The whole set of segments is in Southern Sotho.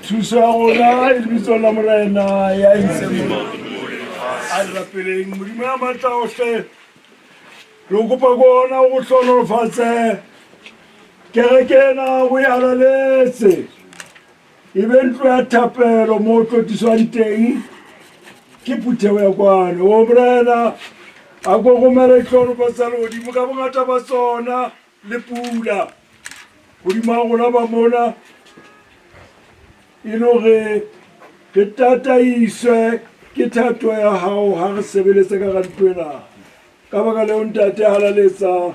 Thuso ya rona e lebitsong la Morena ya entseng. A re rapeleng. Modimo ya matla ohle, re o kopa ko ona o hlohonolofatse kereke ena, o e halaletse, e be ntlo ya thapelo mo o tlotliswang teng ke phuthego ya kwano. O Morena, a ko romele ditlhohonolofatso tsa lehodimo ka bongata ba tsona le pula godimo ga rona ba mona, e le hore re tataiswe ke thato ya hao ha re sebeletsa ka ga ntlo ena. Ka baka leo, Ntate, halaletsa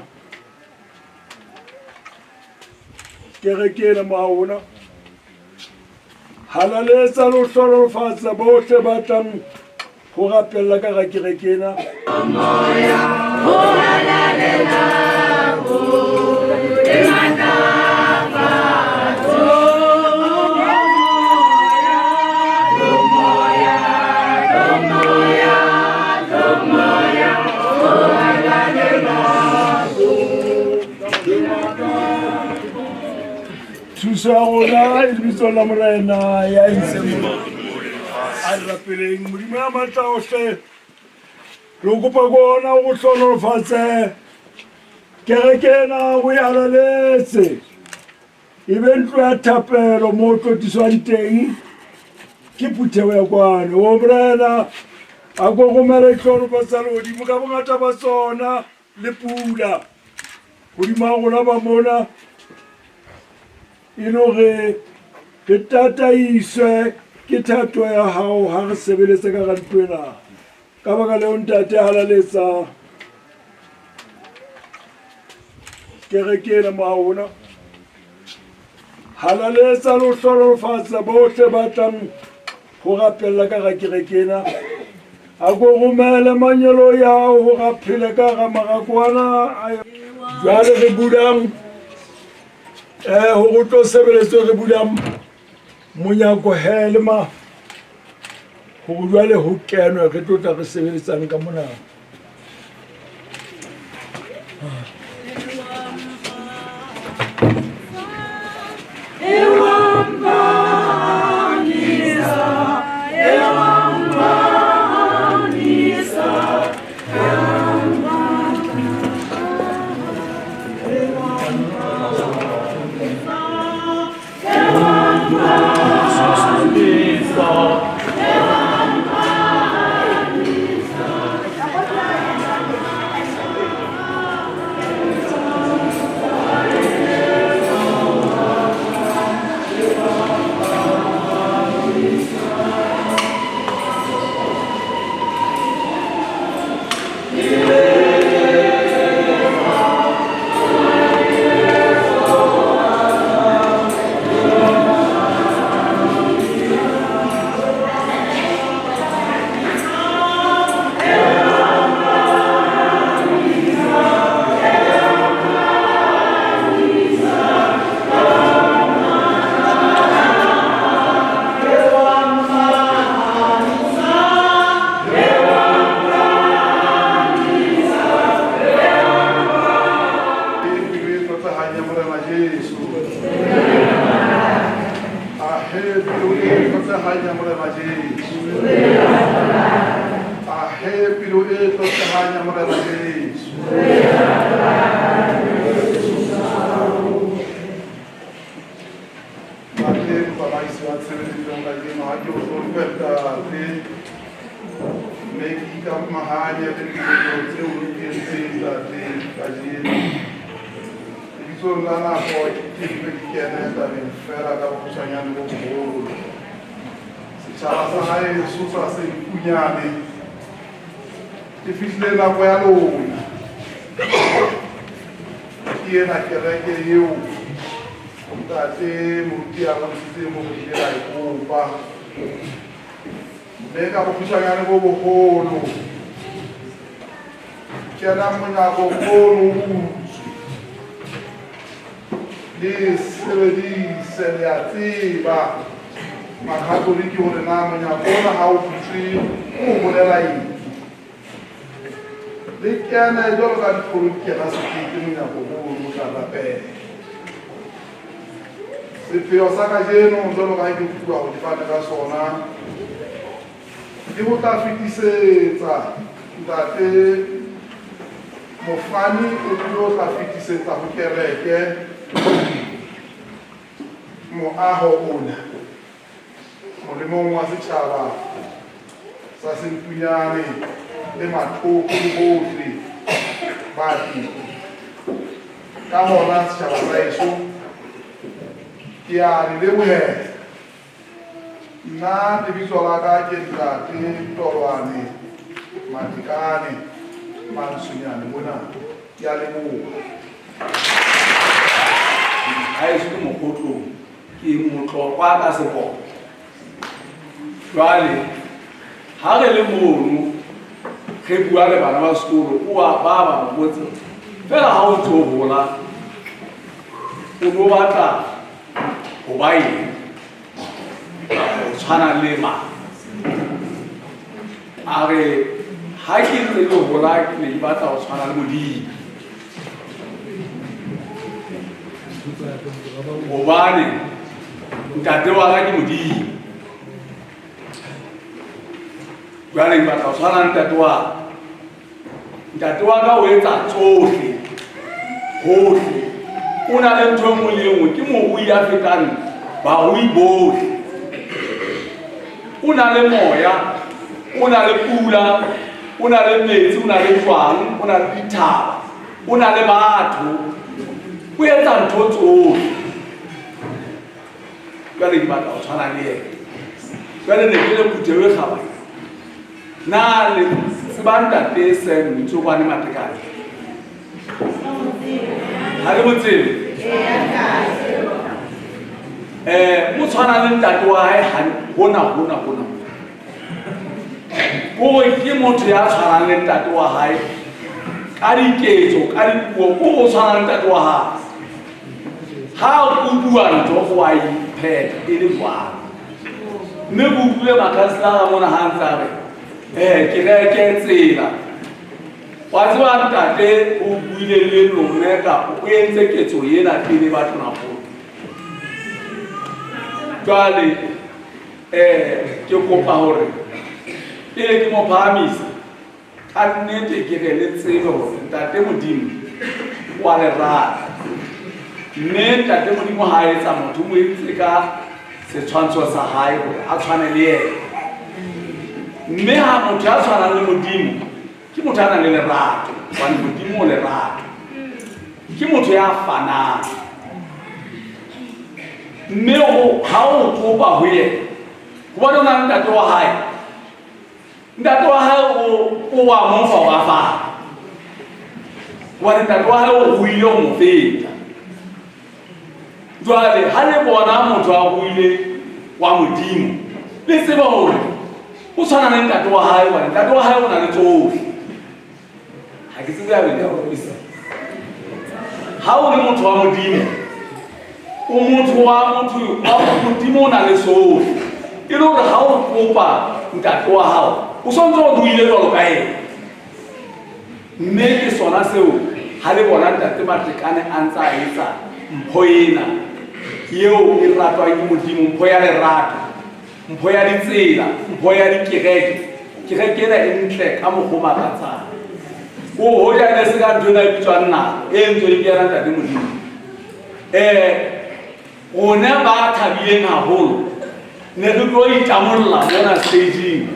kereke ena mo ona, halaletsa le ho hlohonolofatsa bohle ba tlang ho rapella ka ga kereke ena. Moya o halalelang, le matlafatso. Moya, moya, moya, o halalelang. Thuso ya rona e lebitsong la Morena ya entseng. A re rapeleng. Modimo ya matla ohle, re o kopa ko ona o hlohonolofatse kereke ena, o e halaletse, e be ntlo ya thapelo mo o tlotliswang teng ke phuthego ya kwano. O Morena, a ko romele ditlhohonolofatso tsa lehodimo ka bongata ba tsona le pula godimo ga rona ba mona, e le hore re tataiswe ke thato ya hao ha re sebeletsa ka ga ntlo ena. Ka baka leo, Ntate, halaletsa kereke ena mo ona, halaletsa le ho hlohonolofatsa bohle ba tlang ho rapella ka ga kereke ena. A ko romele mangeloi a hao hore a phele ka ga marako ana. Jwale re bulang hore o tlo sebeletswe, re bulang monyako he le ma hore jwale ho kenwe, re tlo tla re sebeletsang ka mona. Pelo e tlotlehang ya Morena Jesu. Ahe, pelo e tlotlehang ya Morena Jesu. Ahe, pelo e tlotlehang ya Morena Jesu. Ntate motsamaisi wa tshebeletso kajeno, ha ke o hlomphe ntate, mme ke ikamahanya le diketso tseo o di entseng ntate kajeno. Lebitsong la nako ke mpe ke kene tabeng fela ka bokgutshwanyane bo boholo. Setjhaba sa haeso sa Senkunyane, e fihlile nako ya lona. Ke ena kereke eo ntate moruti a bontshitseng hore ile la e kopa. Mme ka bokgutshwanyane bo boholo, kenang monyako ono o butswe, le sebedise. Le a tseba Makatoliki hore na monyako ona ha o butswe o bolela eng. Le kene jwalo ka dikgolo di kena sekete monyako ono, o tla rapela. Sepheo sa kajeno jwalo ka ha ke kopuwa hore ke fane ka sona ke ho tla fetisetsa ntate Mofani o tlo tla fetisetsa ho kereke moaho ona molemong wa setjhaba sa Sentunyane le mathoko le bohle ba teng. Ka hona setjhaba sa heso ke a le lebohela. Nna lebitso la ka ke Ntate Tolwane Matekane Mansunyane mona. Ke a leboha. Haeso ke Mokgotlong, ke Motlokwa ka seboko. Jwale ha re le mono re bua le bana ba sekolo, oa ba ba botse fela ha o ntse o hola o no batla ho ba eng, ho tshwana le mang? A re ha ke ntse ke hola ke ne ke batla ho tshwana le Modimo, hobane ntate wa ka ke Modimo. Jwale ke batla ho tshwana le ntate wa ka. Ntate wa ka o etsa tsohle hohle, o na le ntho e nngwe le e nngwe, ke morui ya fetang barui bohle. O na le moya, o na le pula, o na le metsi, o na le jwang, o na le dithaba, o na le batho, o etsa ntho tsohle. Jwale ke batla ho tshwana le yena. Jwale ne ke le phutheho e kgabane. Na le tseba ntate Sam Ntsokoane Matekane? Ha le mo tsebe? O tshwana le ntate wa hae hona hona hona. Kore ke motho ya tshwanang le ntate wa hae ka diketso, ka dipuo, kore o tshwana le ntate wa hae. Ha o bua ntho o a iphetha e le jwalo. Mme ke utlwile makhanselara mona ha ntse a re kereke tsela. Wa tseba ntate o buile le lone kapa o entse ketso ena pele ba Tonakgolo. Jwale ke kopa hore pele ke mo phahamisa, ka nnete ke re le tsebe hore Ntate Modimo wa le rata. Mme Ntate Modimo ha a etsa motho, o mo entse ka setshwantsho sa hae hore a tshwane le yena. Mme ha motho ya tshwanang le Modimo ke motho ya nang le lerato, hobane Modimo o lerato. Ke motho ya fanang. Mme ha o kopa ho yena, hobane o na le ntate wa hae, ntate wa hae o wa mo fa wa fana, hobane ntate wa hae o ruile ho mo feta. Jwale ha le bona motho a ruile wa Modimo, le tsebe hore o tshwana le ntate wa hae, hobane ntate wa hae o na le tsohle. Ha ke tsebe ya bele ya utlwisisa. Ha o le motho wa Modimo, o motho wa motho wa Modimo, o na le sohle. E le hore ha o kopa ntate wa hao, o sontse o ruile jwalo ka yena. Mme ke sona seo ha le bona ntate Matekane a ntse a etsa mpho ena eo e ratwang ke Modimo, mpho ya lerato, mpho ya ditsela, mpho ya dikereke. Kereke ena e ntle ka mokgwa o makatsang. Ko hoja ne se ka ntho ena e bitswang nako e ntsweng ke yena ntate Modimo. Rona ba thabileng haholo ne re tlo itamolla mona stageng.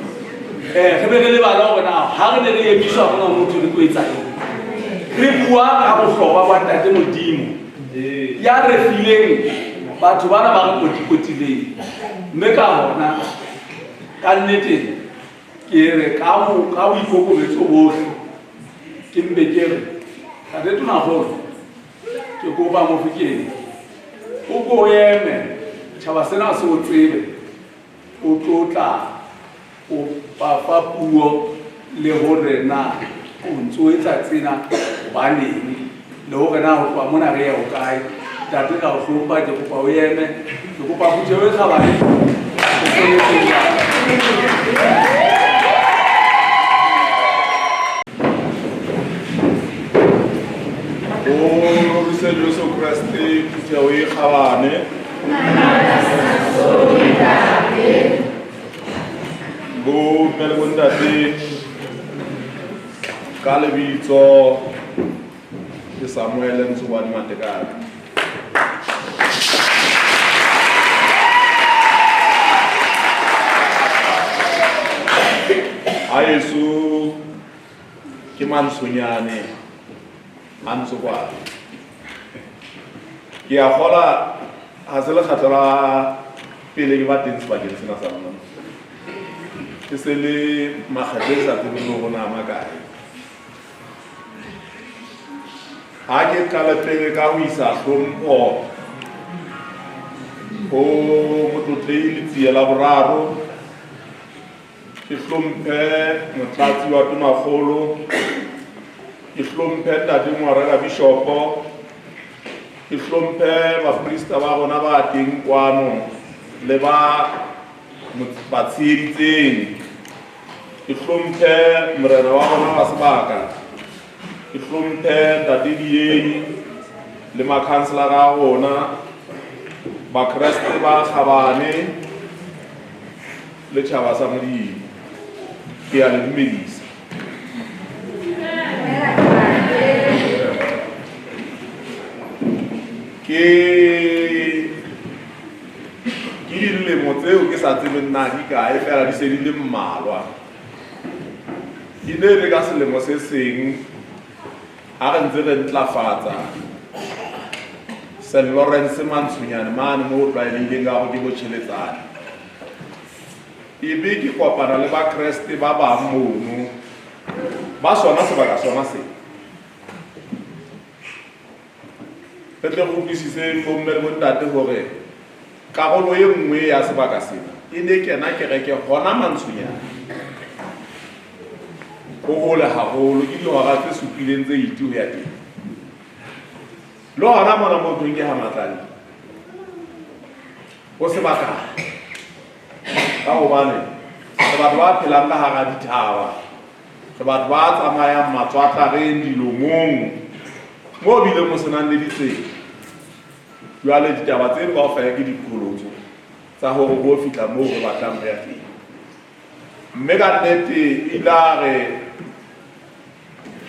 Re be re lebala hore na ha re ne re emiswa hona motho re tlo etsa eng. Re bua ka bohlokwa ba ntate Modimo ya re fileng batho bana ba re potikotileng. Mme ka hona ka nnete ke re ka boikokobetso bohle ke mpe ke re Ntate Tonakgolo, ke kopa Mofokeng o ko eme, tjhaba sena se o tsebe, o tlo tla o ba fa puo le hore na o ntso etsa tsena hobaneng, le hore na ho tloha mona re ye hokae. Ntate ka o hlompha, ke kopa o eme, ke kopa phutheho e kgabane o feletseng. O rorise Jesu Kreste, phutheho e kgabane. Bomme le bontate, ka lebitso ke Samuel Ntsobane Matekane. Haeso ke Mantshonyane a Ntsobane. Ke a kgola ha se lekgetlo la pele ke ba teng sebakeng sena sa lona. Ke se le makgetlo e sa tsebeng le hore na a makae. Ha ke qale pele ka ho isa hlompho ho Motlotlehi Letsie la Boraro, ke hlomphe Motlatsi wa Tonakgolo, ke hlomphe Ntate Moareka Bishopo, ke hlomphe baprista ba rona ba teng kwano le ba ba tsheheditseng, ke hlomphe morena wa rona wa sebaka, ke hlomphe Ntate Diei le makhanselara a rona, Bakreste ba kgabane le tjhaba sa Modimo. Ke a le dumedisa. Ke ke dilemo tseo ke sa tsebeng na di kae fela di se di le mmalwa. Ke ne le ka selemo se seng ha re ntse re ntlafatsa St. Lawrence Mantshonyane mane mo ho tlwaelehileng ka hore ke Botjheletsane. Ebe ke kopana le Bakreste ba bang mono ba sona sebaka sona se. Re tle re utlwisise bomme le bontate hore karolo e nngwe ya sebaka sena e ne kena kereke hona Mantshonyane. Ho hole haholo, ke dihora tse supileng tse iti ho ya teng. Le hona mona mo thweng ke ha Matladi, ho sebaka ka hobane re batho ba phelang ka hara dithaba, re batho ba tsamayang matswatlareng, dilomong, mo bileng ho senang le ditsela. Jwale ditaba tseno kaofela ke diqholotso tsa hore ho fihla moo re batlang ho ya teng. Mme ka nnete ile a re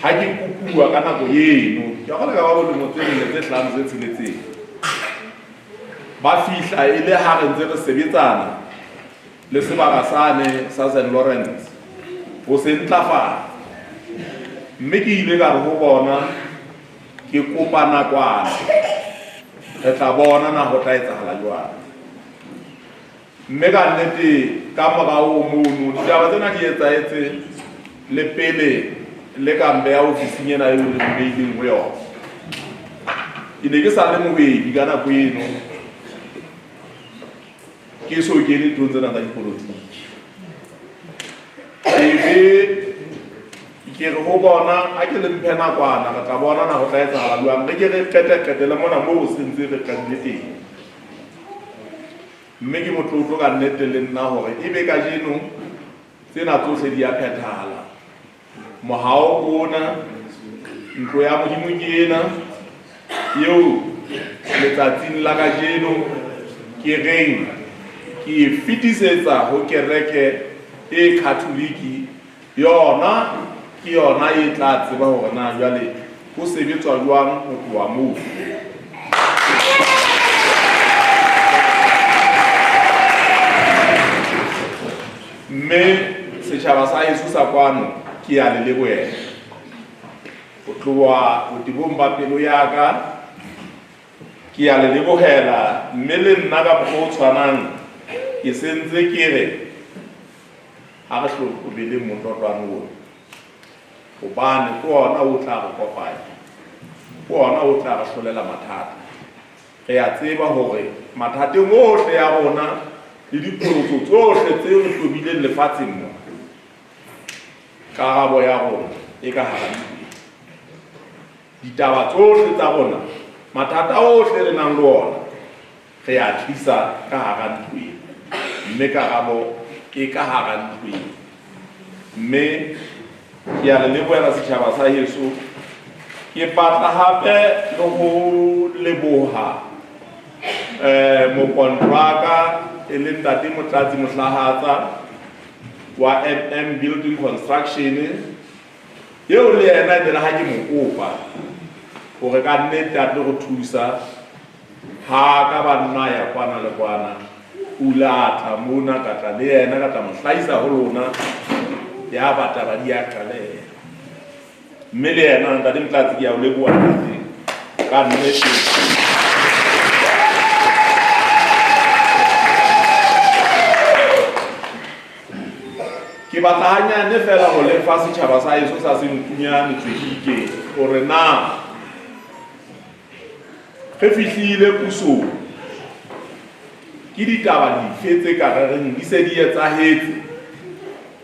ha ke kopuwa ka nako eno, ke a kgolwa ka ba bolemo tse nne tse hlano tse tsheletseng, ba fihla e le ha re ntse re sebetsana le sebaka sane sa St. Lawrence ho se ntlafatsa. Mme ke ile ka re ho bona, ke kopa nakwana, re tla bona na ho tla etsahala jwang. Mme ka nnete ka morao mono ditaba tsena di etsahetse le pele le ka mbeha ofising ena eo le mpeileng ho yona. Ke ne ke sa le mohwebi ka nako eno, ke so kene nthong tsena tsa dipolotiki. Ebe ke re ho bona, ha ke le mphe nakwana, re tla bona na ho tla etsahala jwang. Re ke re qete-qetele mona moo se ntse re qadile teng. Mme ke motlotlo ka nnete le nna hore ebe kajeno tsena tsohle di a phethahala. Mohao ke ona, ntlo ya Modimo ke ena, eo letsatsing la kajeno ke reng ke e fetisetsa ho kereke e Khatholiki. Yona ke yona e tla tseba hore na jwale ho sebetswa jwang ho tloha moo. Mme setjhaba sa heso sa kwano ke a le lebohela. Ho tloha botebong ba pelo ya ka ke a le lebohela, mme le nna ka mokgwa o tshwanang ke sentse ke re ha re hlokomeleng motlotloane ona, hobane ke ona o tla re kopanya, ke ona o tla re hlolela mathata. Re a tseba hore mathateng ohle a rona le diqholotso tsohle tse re tobileng lefatsheng mona, karabo ya rona e ka hara ntlo ena. Ditaba tsohle tsa rona, mathata ohle re nang le ona, re a tlisa ka hara ntlo ena, mme karabo e ka hara ntlo ena. Mme ke a le lebohela setjhaba sa heso. Ke batla hape le ho leboha Mokontraka e leng Ntate Motlatsi Mohlahatsa wa MM Building Construction, eo le yena e ne le ha ke mo kopa hore ka nnete a tlo re thusa, ha ka ba nna ya kwana le kwana, o ile a tla mona, ka tla le yena, ka tla mo hlahisa ho lona, ya ba taba di a qaleha. Mme le yena Ntate Motlatsi ke a o leboha ntate ka nnete. Ke batla hanyane fela ho lefa setjhaba sa heso sa Senkunyane Tswekike hore na re fihlile pusong ke ditaba dife tse ka re reng di se di etsahetse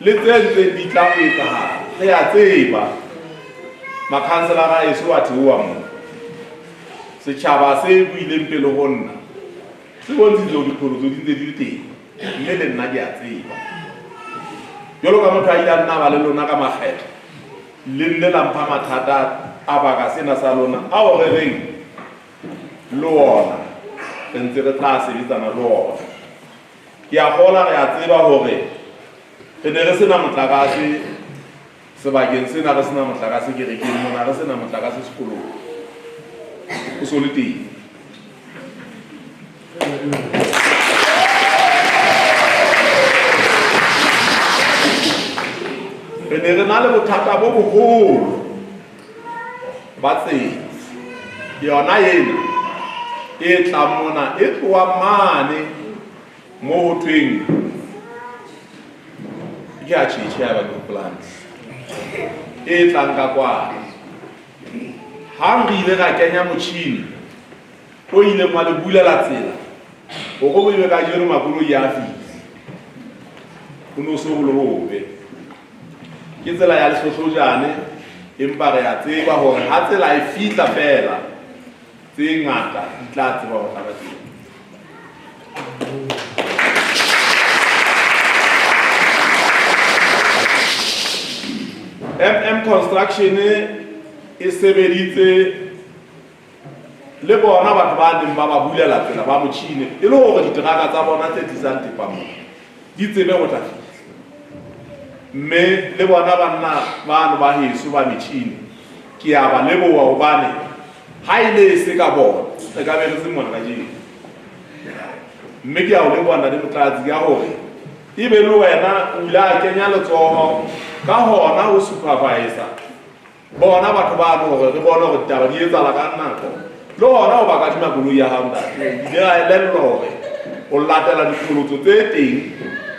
le tse ntseng di tla ho etsahala. Re a tseba makhanselara a heso a theoha moo, setjhaba se buileng pele ho nna se bontshitse hore diqholotso di ntse di le teng, mme le nna ke a tseba. Jwalo ka motho a ile a nna ba le lona ka makgetlo, le nne la mpha mathata a baka sena sa lona ao re reng le ona re ntse re tla sebetsana le ona. Ke a kgola re a tseba hore re ne re sena motlakase sebakeng sena, re sena motlakase kerekeng mona, re sena motlakase sekolong, o so le teng. Re ne re na le bothata bo boholo ba tsela yona ena e tlang mona, e tlohang mane mo ho thweng ke a tjhetjhe ya ba ke hopola hantle, e tlang ka kwana. Hang re ile ra kenya motjhini o ileng wa le bulela tsela hore o ebe kajeno makoloi a fihle, ho no se ho le hobe. Ke tsela ya lehlohlojane, empa re a tseba hore ha tsela e fihla feela, tse ngata di tla tseba ho tla ka teng. MM Construction e sebeditse le bona batho ba neng ba ba bulela tsela ba motjhine, e le hore diteraka tsa bona tse tlisang thepa moo di tsebe ho tla fihla. Mme le bona banna bano ba heso ba metjhine ke a ba leboha, hobane ha e ne e se ka bona re ka be re se mona kajeno. Mme ke a o leboha Ntate Motlatsi ka hore ebe le wena o ile a kenya letsoho ka hona ho supervisor bona batho bano hore re bone hore ditaba di etsahala ka nako. Le hona ho ba kadima koloi ya hao ntate, o ile a elellwa hore o latela diqholotso tse teng,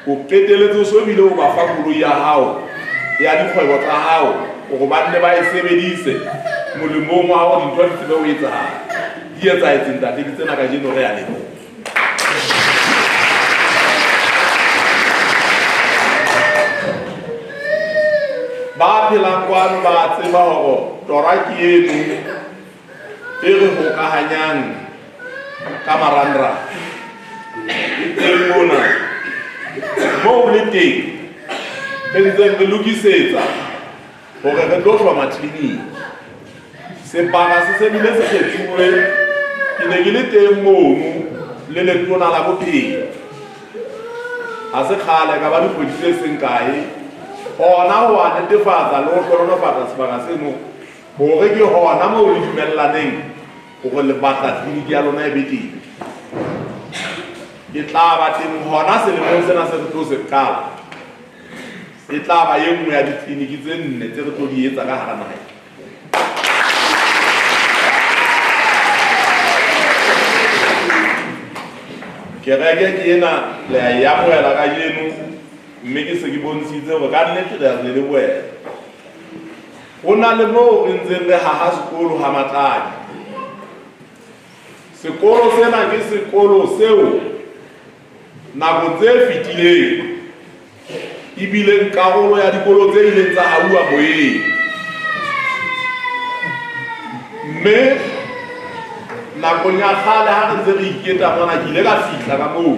o qeteletse o so bile o ba fa koloi ya hao ya dikgwebo tsa hao hore ba nne ba e sebedise molemong wa hao, dintho di tsebe ho etsahala. Di etsahetse ntate, ke tsena kajeno, re a leboha. Ba phelang kwano ba tseba hore tora ke eno e re hokahanyang ka marangrang, e teng mona moo le teng re ntseng re lokisetsa hore re tlo hloma tleliniki. Sebaka se se bile se kgethuwe, ke ne ke le teng mono le letona la bophelo ha se kgale, ka ba dikgwedi tse seng kae, hona ho a netefatsa le ho hlohonolofatsa sebaka seno hore ke hona moo le dumellaneng hore le batla tleliniki ya lona e be teng. E tla ba teng hona selemong sena se re tlo se qala. E tla ba e nngwe ya ditleliniki tse nne tse re tlo di etsa ka hara naha. Kereke ke ena, le a e amohela kajeno, mme ke se ke bontshitse hore ka nnete re a le lebohela. Ho na le moo re ntseng re haha sekolo ha Matladi. Sekolo sena ke sekolo seo nakong tse fetileng e bileng karolo ya dikolo tse ileng tsa hauwa moyeng. Mme nakong ya kgale ha re ntse re iketa mona, ke ile ka fihla ka moo.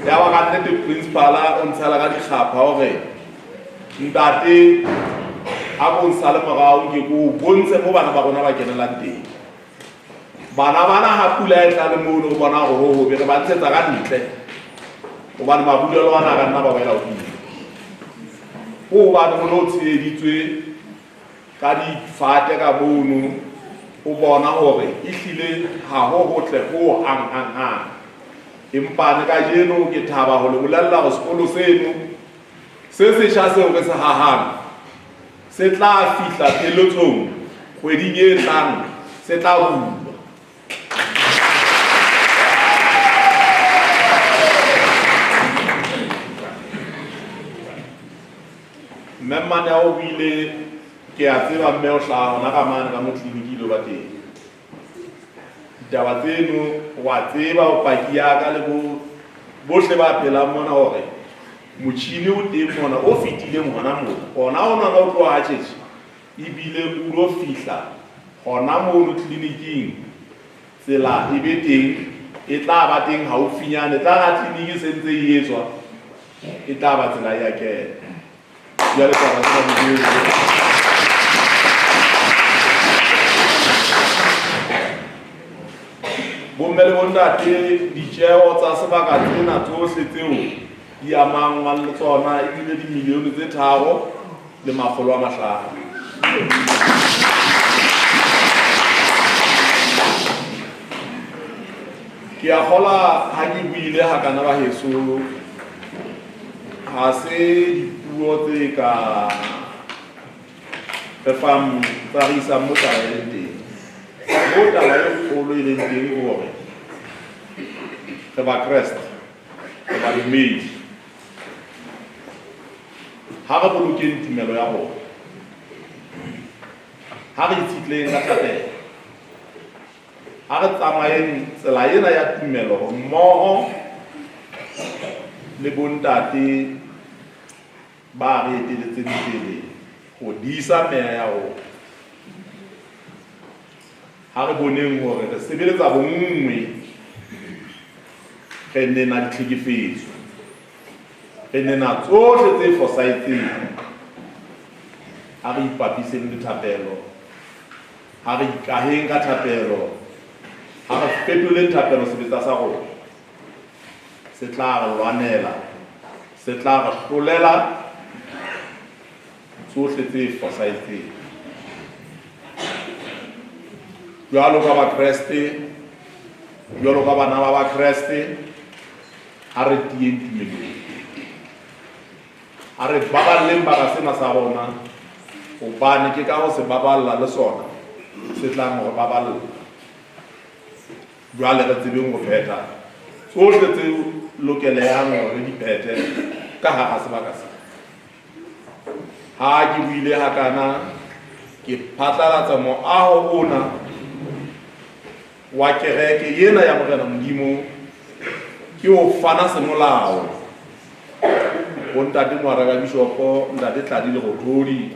Ya ba ka nnete principal o ntshela ka dikgapha hore ntate a ko nsale morao nke ko o bontshe mo bana ba rona ba kenelang teng. Bana bana ha pula e tla le mono o bona hore ho hobe, re ba ntshetsa ka ntle hobane marulelo ana a ka nna ba wela hodimo. Ko hobane ho no tsheheditswe ka difate ka mono, o bona hore ehlile ha ho hotle ho hang hang hang. Empa ne kajeno ke thaba ho le bolella hore sekolo seno se setjha seo re se hahang se tla fihla pheletsong kgweding e tlang, se tla bulwa. Mme mmane ao o ile, ke a tseba mme o hlaha hona ka mane ka mo tleliniki ilo ba teng. Ditaba tseno wa tseba o paki ya ka le bo bohle ba phelang mona hore motjhini o teng mona o fetileng hona moo. Ona o nona o tloha ha tjhetjhe ebile o lo fihla hona mono tleliniking, tsela e be teng, e tla ba teng haufinyane. Tla ha tleliniki se ntse e etswa, e tla ba tsela ya kena. Jwale taba tsena di bomme le bontate, ditjeho tsa sebaka tsena tsohle tseo di amangwang le tsona ebile dimilione tse 3 500. Ke a kgola ha ke buile hakana ba heso, ha se dipuo tse ka re fang tsa re isang mo taba e leng teng. Mo taba e kgolo e leng teng ke hore re Bakreste, re badumedi. Ha re bolokeng tumelo ya rona, ha re itshitleheng ka thapelo, ha re tsamayeng tsela ena ya tumelo mmoho le bontate ba re eteletseng pele ho disa meya ya rona. Ha re boneng hore re sebeletsa bonngwe, re nena ditlhekefetso, re nena tsohle tse fosahetseng. Ha re ipapiseng le thapelo, ha re ikaheng ka thapelo, ha re fetoleng thapelo sebetsa sa rona. Se tla re lwanela, se tla re hlolela tsohle tse fosahetseng. Jwalo ka Bakreste, jwalo ka bana ba Bakreste, ha re tiyeng tumelong, ha re baballeng baka sena sa rona, hobane ke ka ho se baballa le sona se tlang hore baballa. Jwale re tsebeng ho phetha tsohle tse lokelehang hore re di phethe ka hara sebaka sena. Ha ke buile hakana, ke phatlalatsa moaho ona wa kereke ena ya Morena Modimo, ke o fana semolao ho ntate Moaraka Bishopo, ntate Tladi Lerothodi,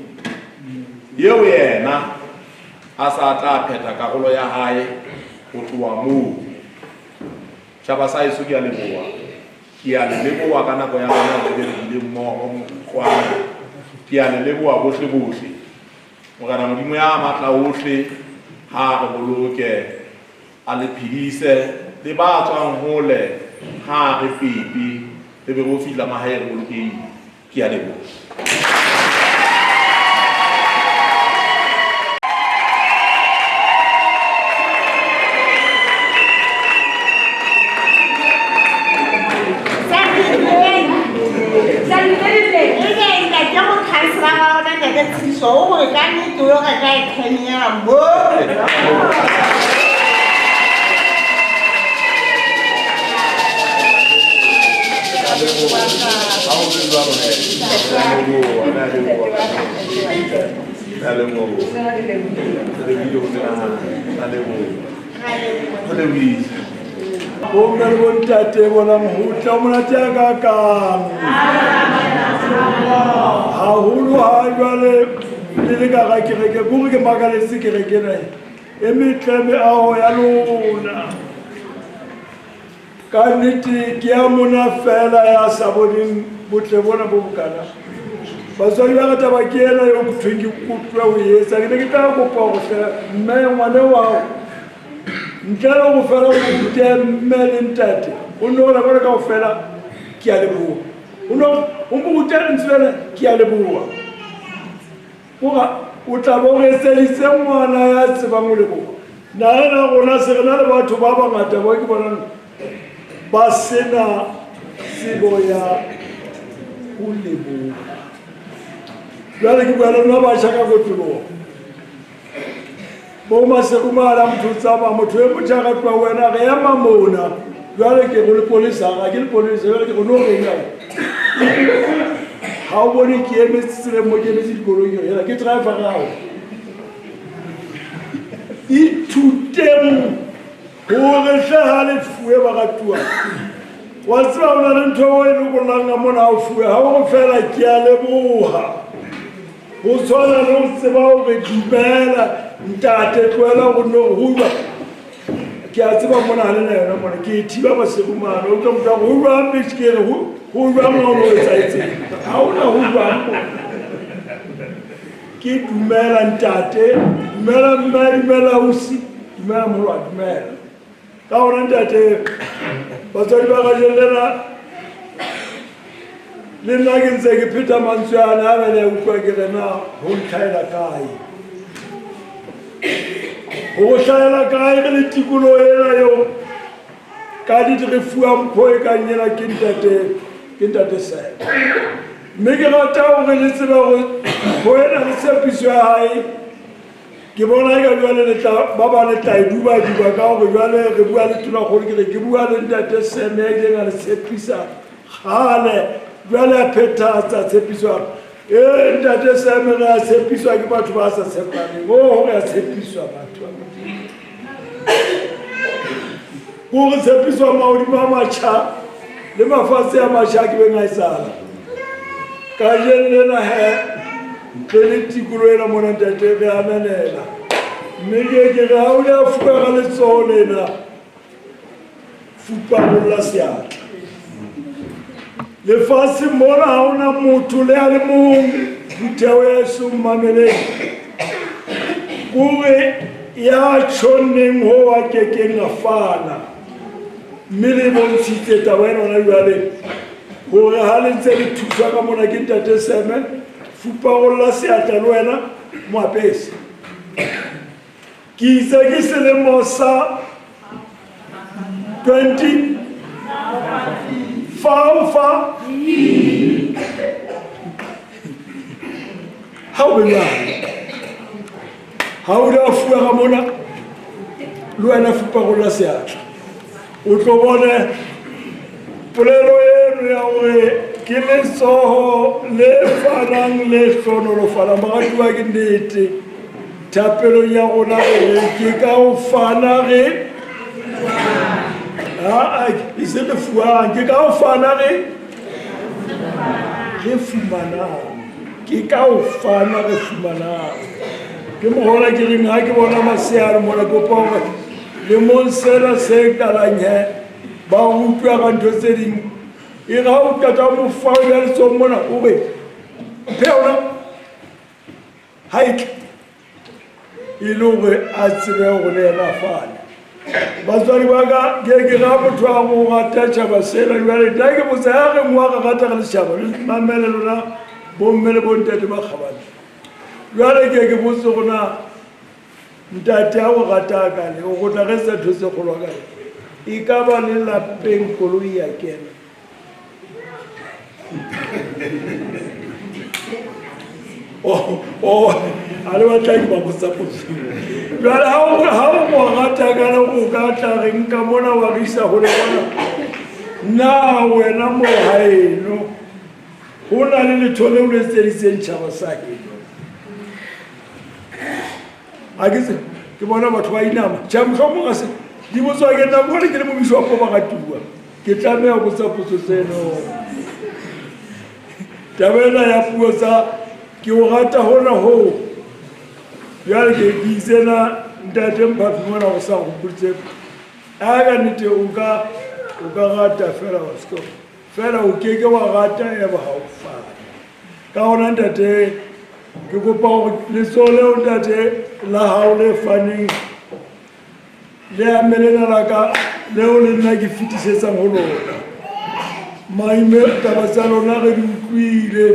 eo yena a sa tla phetha karolo ya hae ho tloha moo. Tjhaba sa heso, ke a leboha, ke a le leboha ka nako ya lona re be re bile mmoho kwano. Ke a le leboha bohle bohle. Morena Modimo ya matla ohle ha re boloke, a le phedise, le ba tswang hole ha re pepe, re be re fihla mahae re bolokehile. Ke a leboha. Ntate mokhanselara wa rona ntate Tshidiso o gore ka nnete o reka airtime ena mo. Bomme le bontate, bonang ho tla monate a kakang haholo. Ha jwale le le ka ga kereke, kore ke makaletse kereke ena e metle, meaho ya lona. Ka nnete ke ya mona fela ya sa boneng botle bona bo bokana. Batswadi ba ka, taba ke ena eo thweng ke kopuwa ho etsa. Ke ne ke tla kopa hore hle mme ngwane wa hao Ntle le go fela o rute mme le ntate, o nne o re bona kaofela ke a leboha. O no o mo rute lentswe lena ke a leboha. Ora o tla bo re etseditse ngwana ya tsebang ho leboha. Naheng ya rona se re na le batho ba bangata bao ke bonang ba sena tsebo ya ho leboha. Jwale ke bua le lona batjha ka kotloloho. Bo maserumala motho o tsamaya motho e motjha ka tloha wena re ema mona. Jwale ke go lepolesa ga ke lepolesa jwale ke go no reng ka ha o bone ke emetse tseleng mo ke emetse dikoloi ke re ke driver gago. Ithuteng hore hle ha le fuwe baratuwa. Wa tseba ho na le ntho e lokollang ka mona ha o fuwe ha o re fela ke a leboha. Ho tshwana le ho tseba hore dumela ntate tlohela ho no ho jwang. Ke a tseba mona ha le na yona mona ke e thiba maserumane o tlo motho a re ho jwang bitch ke re ho jwang ha o no etsahetseng ha hona ho jwang mona. Ke dumela ntate, dumela mme, dumela ausi, dumela moholwane, dumela. Ka hona ntate, batswadi ba kajeno lena le nna ke ntse ke pheta mantswe ana a bele utlwa ke re na ho ntlhaela kae. Ho hlahela kae re le tikoloho ena eo ka nnete re fuwa mpho e kang ena ke ntate ke ntate Sam. Mme ke rata hore le tsebe hore mpho ena le tshepiso ya hae ke bona eka jwale le tla ba ba le tla e duba-duba ka hore jwale re bua le tonakgolo ke re ke bua le ntate Sam ya ileng a le tshepisa kgale jwale a phethahatsa tshepiso ya ee ntate Sam re a tshepiswa ke batho ba sa tshepaneng o re a tshepiswa batho ba Modimo ko re tshepiswa mahodimo a matjha le mafatshe a matjha a ke beng a etsahala kajeno lena he ntle le tikoloho ena mona ntate re ananela mme ke ke re ha o ne a fuwa ka letsoho lena fuparolla seatla lefatshe mona ha ona motho le a le mong phutheho ya eso mameleng kore ya tjhonneng ho a kekeng a fana mme le bontshitse taba ena hona jwale hore ha le ntse le thuswa ka mona ke ntate Seme fuparolla seatla le wena mo apese Ke itse ke selemo sa 20 fa fa ha o be jwalo ha o da fuwa ka mona le wena fuparolla seatla o tlo bone polelo eno ya hore ke letsoho le fanang le hlonolofalang baratuwa ke nnete thapelong ya rona re ke ka ho fana re aa e se re fuwang ke ka ho fana re re fumanang ke ka ho fana re fumanang ke mohola ke reng ha ke bona masea mona kopa hore lemong sena se qalang he ba utlwa ka ntho tse ding e re ha o qeta ho mo fa o ya letsohong mona o re mphe yona ha e tle e le hore a tsebe hore le yena a fane batswadi ba ka ke ke ra motho a go rata tšhaba sena jale nna ke botsa ya re ngwa re rata re le setšhaba le mamele lona bomme le bontate ba kgabane jale ke ke botse gona Ntate a o rata kale o go tla ge sa ntho tse kgolo kale e ka ba le lapeng koloi ya kena a le batla ke ba botsa potso jale ha o mo rata kale o ka tla re nka mona wa re isa hole mona na wena mo haeno ho na le letho leo le etseditseng tjhaba sa heno a ke tse ke bona batho ba inama tjha mohlomong a se di botswa ke nna mone ke le mobishopo ba ratuwa ke tlameha ho botsa potso tseno taba ena ya puo tsa ke o rata hona hoo jwale ke ke itse na ntate mphafi mona go sa gopoditse a ka nnete o ka o ka rata fela wa seke fela o keke wa rata eba ha o fane Ka hona ntate ke kopa hore letsoho leo ntate la hao le faneng Le ame lena la ka leo le nna ke fetisetsang ho lona. Maime taba tsa lona re di utlwile.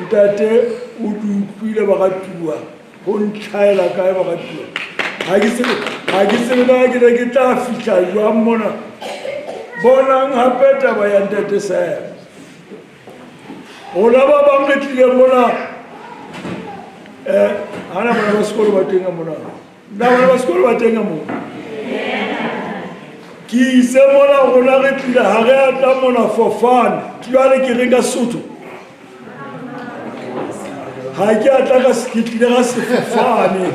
Ntate o di utlwile baratuwa. Ho ntlhaela kae baratuwa. Ha ke tsebe ha ke tsebe na ke ne ke tla fihla jwang mona. Bonang hape taba ya ntate Sam. Rona ba bang re tlileng mona hana bana ba sekolo ba teng ka mona. Na bana ba sekolo ba teng ka mona. Ke itse mona rona re tlile ha re a tla mona for fun. Jwale ke reng ka Sesotho? Ha ke a tla ka ke tlile ka sefofane.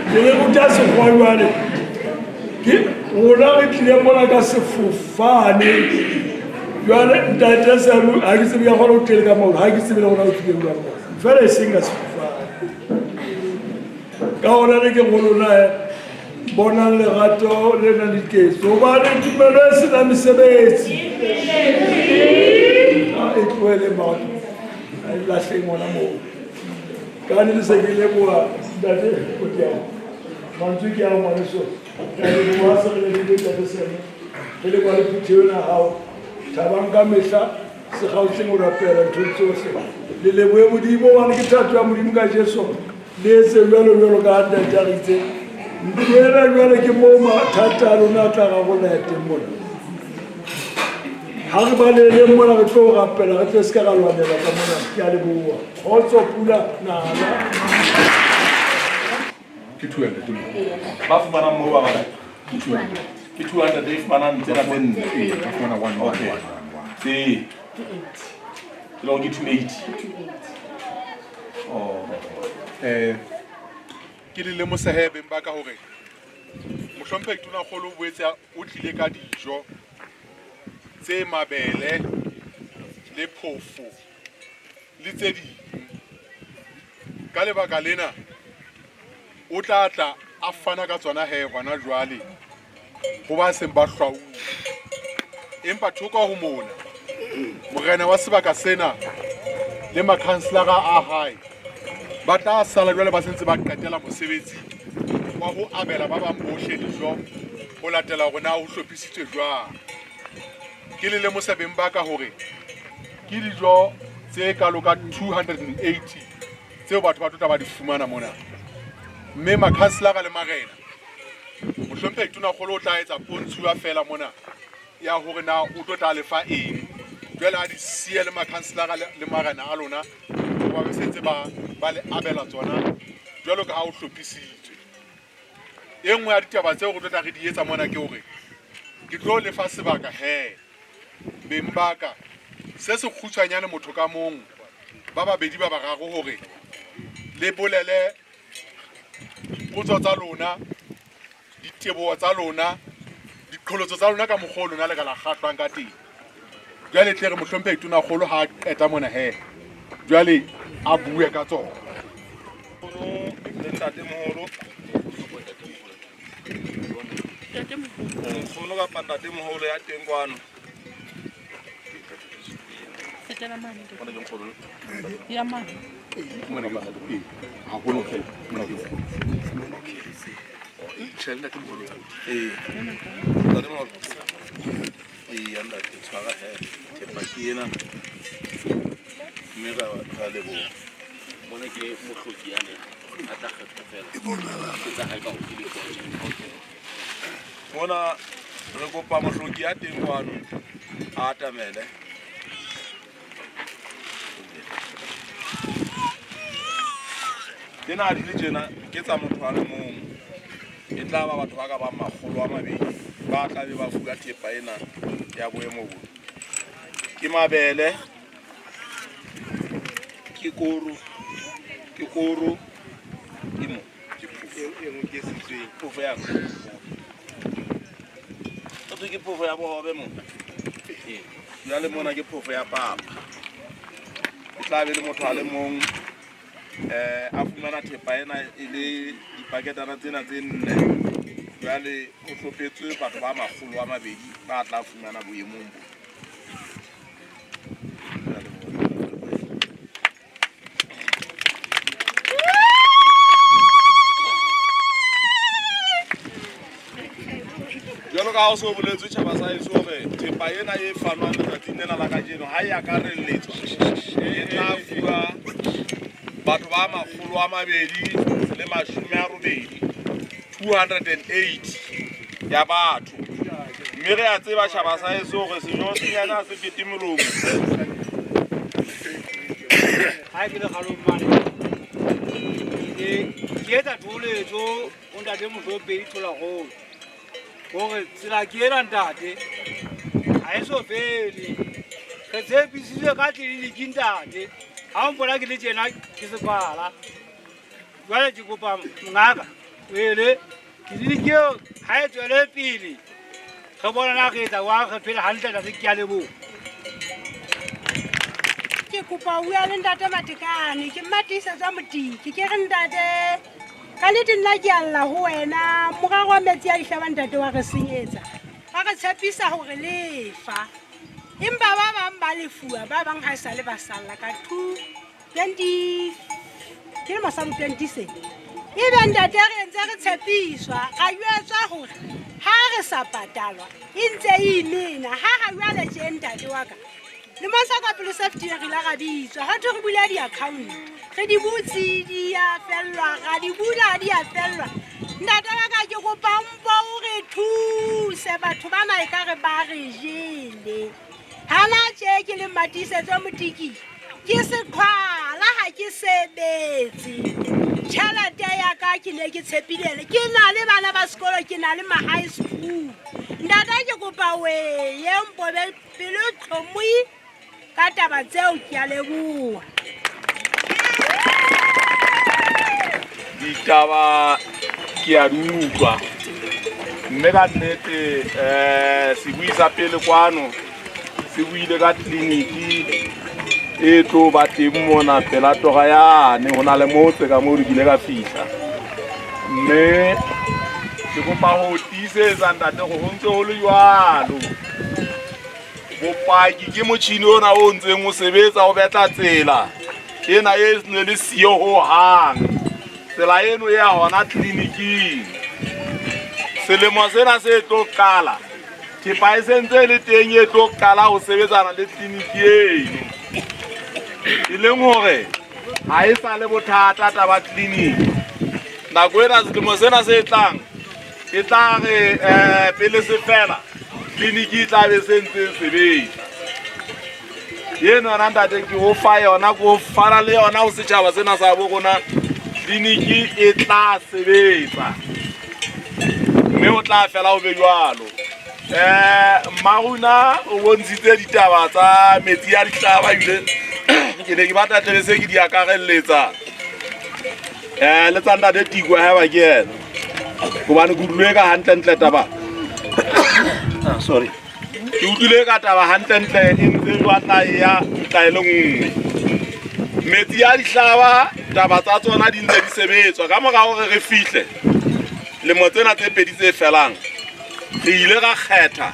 Ke le ruta sekgowa jwale. Ke rona re tlile mona ka sefofane. Jwale ntate Sam ha ke tsebe ka kgona ho tlele ka maoto, ha ke tsebe le gona o tlile jwang mona. Fela e seng ka sefofane. Ka hona ne ke go lona bonang lerato le nang le diketso hobane tumelo e se nang mesebetsi e tlohele batho a e lahleng hona moo. Ka ne le se ke leboha ntate Kotiana. Mantswe ke ao ngwaneso. Ke a leboha se re lebile ntate Sam. Re leboha le phutheho ena ya hao. Thabang ka mehla se kgaotseng ho rapela nthong tsohle. Le lebohe Modimo hobane ke thato ya Modimo ka Jesu. Le etse jwalo jwalo ka ha ntate a re itse. Ntlo ena jwale ke moo mathata a lona a tla rarolleha teng mona. Ha re baleleng mona re tlo rapela re tle se ka ra lwanela ka mona. Ke a leboha. Kgotso pula nala. Ke 200 mo. Ba fumanang moo ba bakae? Ke 200. Ke 200 e fumanang tsena tse nne. Ee, ba fumana 1 1 Okay. 1 1. Tse. Ke le hore ke 280. Oh. Ke le lemosehe beng ba ka hore mohlomphehi Tonakgolo o boetse o tlile ka dijo tse mabele le phofo le tse ding. Ka lebaka lena o tla tla a fana ka tsona he hona jwale ho ba seng ba hlwauwe. Empa thoko ho mona, morena wa sebaka sena le makhanselara a hae ba tla sala jwale ba sentse ba qetela mosebetsi wa ho abela ba bang bohle dijo ho latela hore na ho hlophisitswe jwang. Ke le lemosa beng ba ka hore ke dijo tse kalo ka 280 tseo batho ba tlo tla ba di fumana mona. Mme makhanselara le marena, mohlomphehi Tonakgolo o tla etsa pontshuwa fela mona ya hore na o tlo tla lefa eng. Jwale a di siye le makhanselara le marena a lona hoba ba sentse ba le abela tsona jwalo ka ha o hlophisitswe. E nngwe ya ditaba tseo re tlo tla re di etsa mona ke hore ke tlo lefa sebaka he beng ba ka se se kgutshwanyane motho ka mong ba babedi ba bararo hore le bolele dipotso tsa lona, diteboho tsa lona, diqholotso tsa lona ka mokgwa o lona le ka la kgahlwang ka teng. Jwale tle re mohlomphehi Tonakgolo ha a qeta mona he jwale a bue ka tsona. Le ntatemoholo, nkgono kapa ntatemoholo ya teng kwano. Ee, ntatemoholo. Eya ntate, tshwara he thepa ke ena mme ra leboha. Mona ke mohloki yane a tla kgethwa fela. Ke tsa hae ka ho ke. Mona re kopa mohloki ya teng kwano a atamele. Tsena di le tjena ke tsa motho a le mong. E tla ba batho ba ka bang 200 ba tla be ba fuwa thepa ena ya boemo bo. Ke mabele, ke koro, ke koro, ke mo, ke phofo. E nngwe ke sitsweng, phofo ya Ho ke phofo ya bohobe mo. Jwale mona ke phofo ya papa. E tla be le motho a le mong a fumana thepa ena e le dipaketana tsena tse nne. Jwale ho hlophetswe batho ba 200 ba tla fumana boemong bo. ka ha o so boletswe tjhaba sa heso hore thepa ena e fanwang letsatsing lena la kajeno ha e akarelletswa e tla fuwa batho ba 280, 208 ya batho. Mme re a tseba tjhaba sa heso hore sejo senyane ha se fete molomo. Ha ke le kgalong mane, ke etsa thoholetso ho ntate Mohlomphehi Tholakgolo hore tsela ke ena ntate ha e so fele. Re tshepisitswe ka tleliniki ntate, ha o mpona ke le tjena ke sekwala. Jwale ke kopa mongaka wele tleliniki eo ha e tswele pele, re bona na re etsa jwang, re phele hantle ntate. Ke a leboha. Ke kopa ho bua le ntate Matekane, ke mmatisetsa Motiki. Ke re ntate, ka nnete nna ke a lla ho wena. Morero wa metsi a dihlaba ntate wa re senyetsa. Ba re tshepisa hore lefa, empa ba bang ba lefuwa, ba bang ha e sale ba salla ka 20 ke le mosamo 27. Ebe ntate re ntse re tshepiswa, ra jwetswa hore ha re sa patalwa e ntse e imena. Ha ha jwale tje ntate wa ka, lemong sa ka pele se fetileng re ile ra bitswa, ho thwe re bula di-account, re di butse di a fellwa, ra di bula di a fellwa. Ntate wa ka ke kopa mpo o re thuse, batho bana ekare ba re jele. Hana tje ke le Mmatiisetso Motiki, ke seqhwala ha ke sebetse. Tjhelete ya ka ke ne ke tshepile, ke na le bana ba sekolo, ke na le ma high school. Ntate ke kopa weye mpo be pelo tlhomohi ka taba tseo, ke a leboha. Ditaba ke a di utlwa, mme ka nnete sebui sa pele kwano se buile ka tleliniki e tlo ba teng mona pela tora yane. Ho na le motse ka moo re kile ka fihla, mme ke kopa ho tiisetsa ntate hore ho ntse ho le jwalo. Bopaki ke motjhini ona o ntseng o sebetsa o betla tsela ena e ne le siyo hohang. Tsela eno e ya hona tleliniking. Selemo sena se tlo qala, thepa e sentse e le teng e tlo qala ho sebetsana le tleliniki eno, e leng hore ha e sa le bothata taba tleliniki. Nako ena selemo sena se tlang e tla re pele se fela tleliniki e tla be se ntse e sebetsa. Eno yona ntate ke o fa yona, ke o fana le yona ho setjhaba sena sa bo rona. Tleliniki e tla sebetsa mme o tla fela ho be jwalo. Mmaruna o bontshitse ditaba tsa metsi a dihlaba, ebile ke ne ke batla tle se ke di akarelletsa le tsa ntate Tiko haeba ke yena, hobane ke utlwile ka hantlentle taba. Sorry, ke utlwile ka taba hantlentle e ntse batla e ya ntla e le nngwe. Metsi a dihlaba taba tsa tsona di ntse di sebetswa. Ka mora hore re fihle lemo tsena tse pedi tse felang, re ile ra kgetha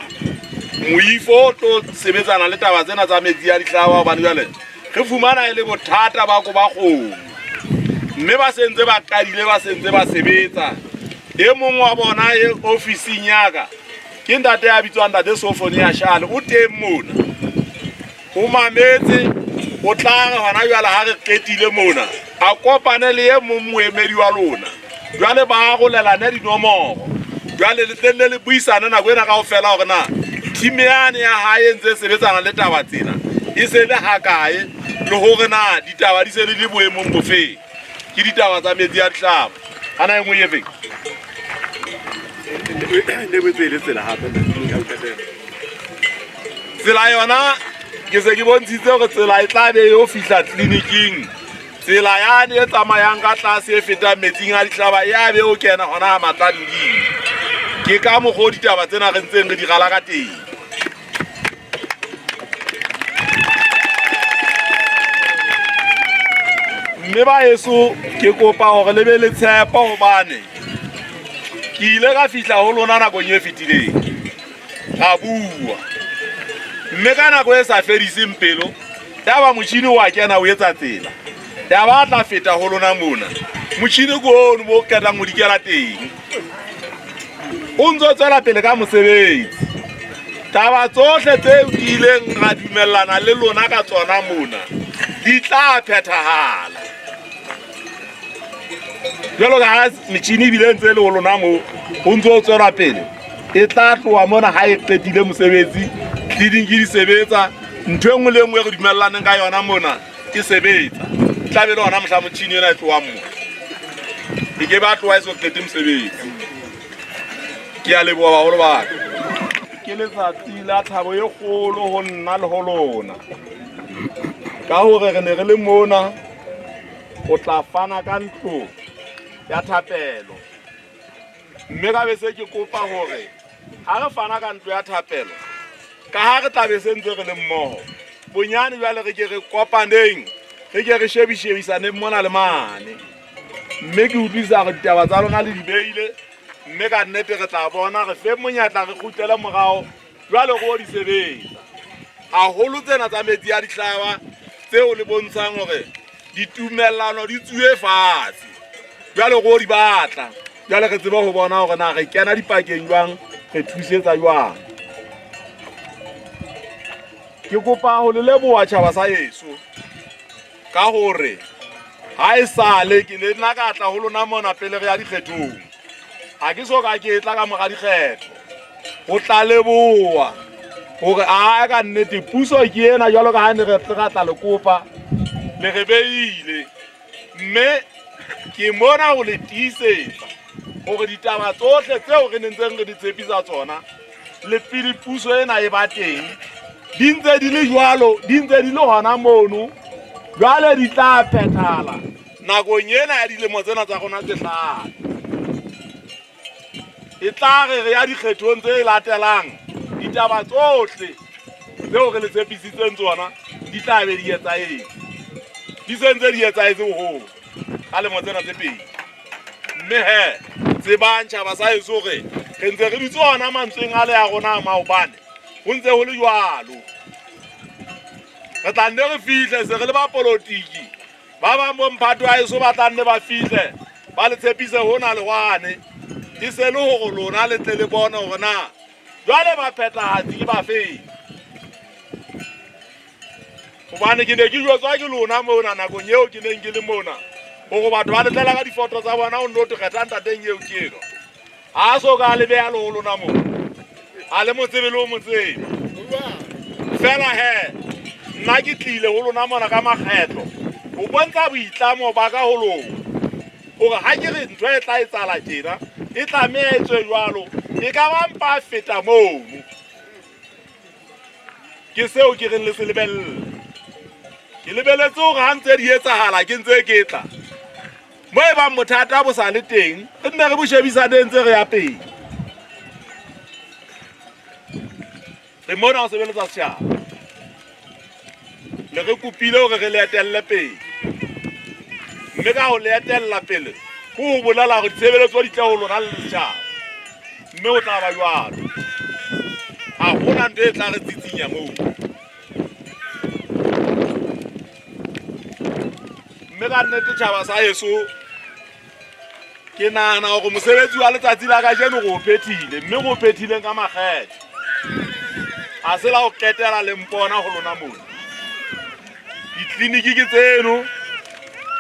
moifo o tlo sebetsana le taba tsena tsa metsi a dihlaba, hobane jwale re fumana e le bothata ba ko ba kgomo, mme ba sentse ba qadile, ba sentse ba sebetsa. E mong wa bona e ofising ya ka ke ntate ya bitswang ntate Sofonia Shale, o teng mona, o mametse. O tla re hona jwale ha re qetile mona a kopane le e mong moemedi wa lona, jwale ba arolelane dinomoro, jwale le tle le buisane nako ena kaofela hore na team yane ya hae e ntse e sebetsana le taba tsena e se le hakae, le hore na ditaba di se le le boemong bofeng. Ke ditaba tsa metsi a dihlaba. Ana e nngwe e feng? Tsela yona ke se ke bontshitse hore tsela e tla be yo fihla tleliniking. Tsela yane e tsamayang ka tlase e fetang metsing a dihlaba ya be o kena hona ha Matladuding. Ke ka mokgwa o ditaba tsena re ntseng re di rala ka teng. Mme ba heso ke kopa hore le be le tshepo, hobane ke ile ka fihla ho lona nakong e fetileng ra bua, mme ka nako e sa fediseng pelo ya ba motjhini wa kena o etsa tsela ya ba tla feta ho lona mona. Motjhini ke ono mo qetang ho dikela teng. O ntso tswela pele ka mosebetsi. Taba tsohle tseo ke ileng ra dumellana le lona ka tsona mona di tla phethahala. Jwalo ka ha metjhini ebile ntse e le ho lona moo ho ntse ho tswelwa pele, e tla tloha mona ha e qetile mosebetsi, tleliniki di sebetsa, ntho e nngwe le e nngwe e re dumellaneng ka yona mona e sebetsa. E tla be le hona mohla motjhini ena e tlohang mo. E ke ba tloha e so qete mosebetsi. Ke a leboha baholo ba ka. Ke letsatsi la thabo e kgolo ho nna le ho lona. Ka hore re ne re le mona ho tla fana ka ntlo ya thapelo. Mme ka be se ke kopa hore ha re fana ka ntlo ya thapelo, ka ha re tla be se ntse re le mmoho, bonyane jwale re ke re kopaneng, re ke re shebishebisaneng mona le mane. Mme ke utlwisisa hore ditaba tsa lona le di beile, mme ka nnete re tla bona re fe monyetla re kgutlele morao jwale re o di sebetsa. Haholo tsena tsa metsi a dihlaba tseo le bontshang hore ditumellano di tsuwe fatshe, jwale re o di batla. Jwale re tsebe ho bona hore na re kena dipakeng jwang, re thusetsa jwang. Ke kopa ho le leboha tjhaba sa heso ka hore ha e sale ke le nna ka tla ho lona mona pele re ya dikgethong. Ha ke so ka ke tla ka mora dikgetho ho tla leboha hore a ka nnete puso ke ena jwalo ka ha ne re tle ra tla le kopa, le re beile. Mme ke mona ho le tiisetsa hore ditaba tsohle tseo re nentseng re di tshepisa tsona le pele puso ena e ba teng di ntse di le jwalo, di ntse di le hona mono, jwale di tla phethahala nakong ena ya dilemo tsena tsa rona tse hlano. E tla re re ya dikgethong tse latelang, ditaba tsohle tseo re le tshepisitseng tsona di tla be di etsahetse. Di se ntse di etsahetse boholo ka lemo tsena tse pedi. Mme he, tsebang tjhaba sa heso hore re ntse re dutse hona mantsweng a le a rona a maobane, ho ntse ho le jwalo. Re tla nne re fihle se re le bapolotiki. Ba bang bo mphato wa heso ba tla nne ba fihle ba le tshepise hona le hwane, e se le hore lona le tle le bone hore na jwale baphethahatsi ke bafeng. Hobane ke ne ke jwetswa ke lona mona nakong eo ke neng ke le mona hore batho ba le tlela ka difoto tsa bona ho nno kgetha ntateng eo ke enwa. Ha a so ka le beha le ho lona moo, a le mo tsebe le ho mo tseba. Fela he, nna ke tlile ho lona mona ka makgetlo ho bontsha boitlamo ba ka ho lona hore ha ke re ntho e tla etsahala tjena, e tlameha e tswe jwalo, e ka ba mpa feta mono. Ke seo ke reng le se lebelle. Ke lebeletse hore ha ntse di etsahala ke ntse ke tla. Mo e bang bothata bo sa le teng, re nne re bo shebisaneng ntse re ya pele. Re mona ho sebeletsa setjhaba. Le re kopile hore re le etelle pele. Mme ka ho le etella pele, ke ho bolela hore ditshebeletso di tle ho lona le setjhaba. Mme ho tla ba jwalo. Ha hona ntho e tla re tsitsinya moo. Mme ka nnete tjhaba sa heso, ke nahana hore mosebetsi wa letsatsi la kajeno re o phethile, mme re o phethileng ka makgethe. Ha se la ho qetela le mpona ho lona mona. Ditleliniki ke tseno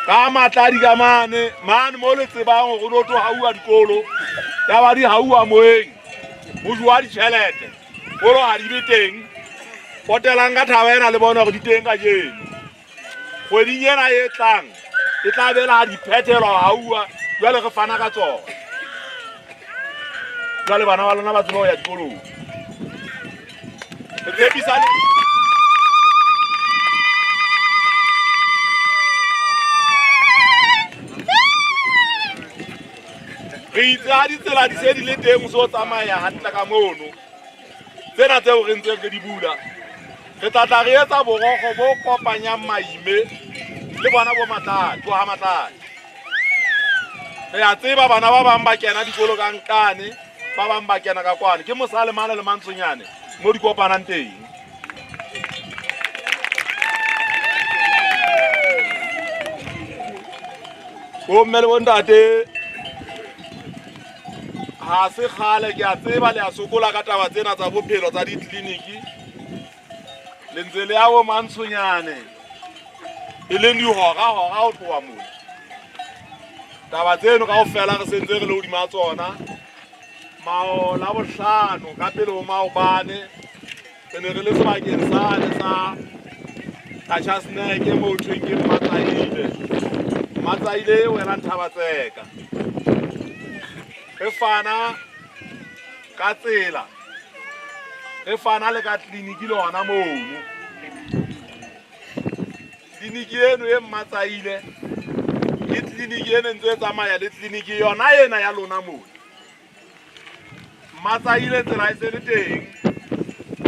ka matladi ka mane mane mo le tsebang hore ho tlo hauwa dikolo, ya ba di hauwa moyeng, ho jowa ditjhelete, kolo ha di be teng. Potelang ka thaba ena le bone hore di teng kajeno. Kgweding ena e tlang e tla be la di phethelwa hauwa, jwale re fana ka tsona. Jwale bana ba lona ba tsebe ho ya dikolong. Re tshepisane. Re itse ha ditsela di se di le teng, o se o tsamaya hantle ka mono. Tsena tseo re ntseng re di bula, re tla tla re etsa borokgo bo kopanyang maime le bona bo Matladi, bo ha Matladi. Re a tseba bana ba bang ba kena dikolo ka nkane, ba bang ba kena ka kwane. Ke mosale mane le mantsonyane mo di kopanang teng. Bomme le bontate, Ha se kgale ke a tseba le a sokola ka taba tsena tsa bophelo tsa ditleliniki. Le ntse le ya bo Mantshonyane e leng dihora hora ho tloha mona. Taba tseno kaofela re sentse re le hodima tsona. Mao Labohlano ka pele ho maobane re ne re le sebakeng sane sa Qachaseneke moo thweng ke Mmatsaile. Mmatsaile e welang Thabatseka. Re fana ka tsela, re fana le ka tleliniki le hona mono. Tleliniki eno e Mmatsaile ke tleliniki e ne ntse e tsamaya le tleliniki yona ena ya lona mona. Mmatsaile tsela e se le teng.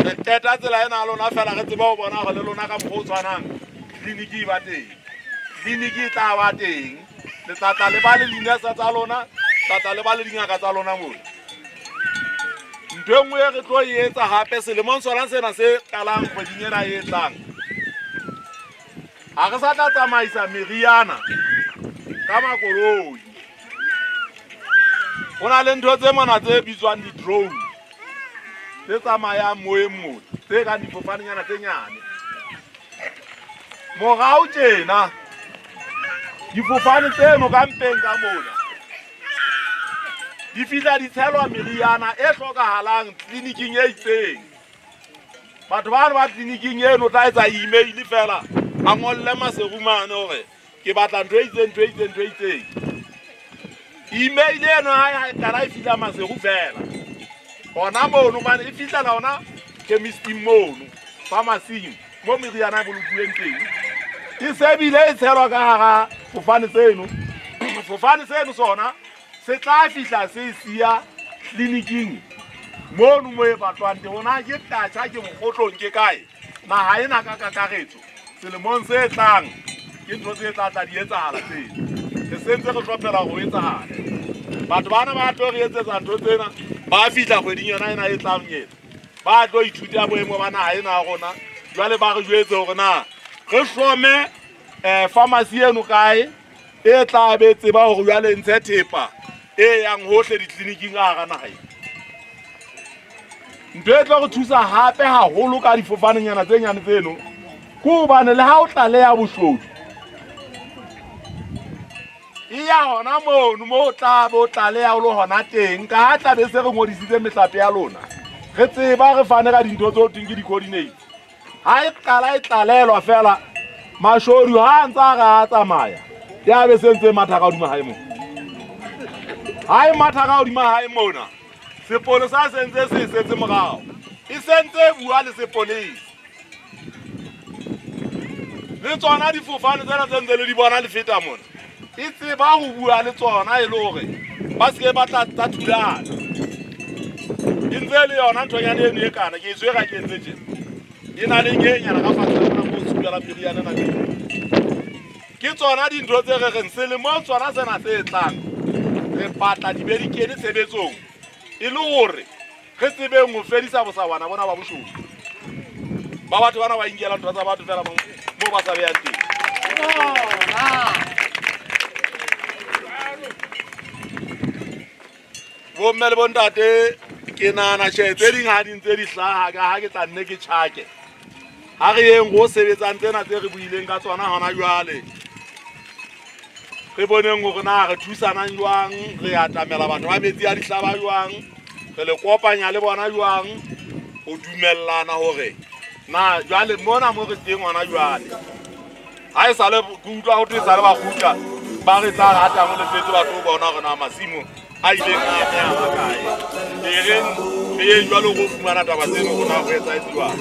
Re qeta tsela ena ya lona fela re tsebe ho bona hore le lona ka mokgwa o tshwanang tleliniki e ba teng. Tleliniki e tla ba teng. Le tla tla le ba le dinese tsa lona, tla tla le ba le dingaka tsa lona mona. Ntho e nngwe e re tlo e etsa hape selemong sona sena se qalang kgweding ena e tlang, ha re sa tla tsamaisa meriana ka makoloi. Ho na le ntho tse mona tse bitswang di-drone tse tsamayang moyeng mona, tse kang difofanenyana tse nyane. Morao tjena difofane tseno ka mpeng ka mona di fihla di tshelwa meriana e hlokahalang tleliniking e itseng. Batho bano ba tleliniking eno tla etsa email fela a ngolle Maseru mane hore ke batla ntho e itseng, ntho e itseng, ntho e itseng. Email eno ha e qala e fihla Maseru fela hona mono mane, e fihlela hona chemisting mono, pharmacy-ing mo meriana e bolokuweng teng. E se bile e tshelwa ka hara fofane seno. Fofane seno sona se tla fihla se siya tleliniking mono mo e batlwang teng. Hona ke Qacha, ke Mokgotlong, ke kae? Naha ena ka kakaretso selemong se tlang ke ntho tse tla tla di etsahala tseno. Re sentse re hlophela hore ho etsahale. Batho bana ba tlo re etsetsa ntho tsena ba fihla kgweding yona ena e tlang ena. Ba tlo ithuta boemo ba naha ena ya rona. Jwale ba re jwetse hore na re hlome pharmacy eno kae e tla be tseba hore jwale ntshe thepa e yang hohle ditleliniking ka hara naha ena. Ntho e tlo re thusa hape haholo ka difofanenyana tse nyane tseno ke hobane le ha o tlaleha boshodu e ya hona mono mo o tla bo tlaleha o le hona teng, ka ha tla be se re ngodisitse mehlape ya lona, re tseba re fane ka dintho tse ho thweng ke di-coordinates. Ha e qala e tlalelwa fela, mashodu ha a ntse a re a tsamaya, ya be se ntse e matha ka hodima hae mona. Ha e matha ka hodima hae mona, sepolesa se ntse se e setse morao, e sentse e bua le sepolesa. Le tsona difofane tsena tse ntse le di bona li feta mona, e tseba ho bua le tsona e le hore ba se ke ba tla tsa thulana. E ntse le yona nthonyana eno e kana ke e tshwere ha ke entse tjena, e na le nyenyana ka fatshe ka mona mo supelang meriana ena teng. Ke tsona dintho tse re reng selemong tsona sena se tlang re batla di be di kene tshebetsong e le hore re tsebeng ho fedisa bosawana bona ba boshodu ba batho bana ba inkela ntho tsa batho fela mo ba sa beyang teng. Bomme le bontate, ke nahana tjhe tse ding ha di ntse di hlaha ka ha ke tla nne ke tjhake. Ha re yeng go sebetsang tsena tse re buileng ka tsona hona jwale. Re boneng hore na re thusanang jwang, re atamela batho ba metsi a dihlaba jwang, re le kopanya le bona jwang ho dumellana hore na jwale mona mo re teng hona jwale. Ha e sale ke utlwa ho thwe e sale ba kgutla ba re tla rata ho lefetse ba tlo bona hore na masimo a ileng a ameha makae. E reng re yeng jwalo go fumana taba tseno hore na ho etsahetse jwang.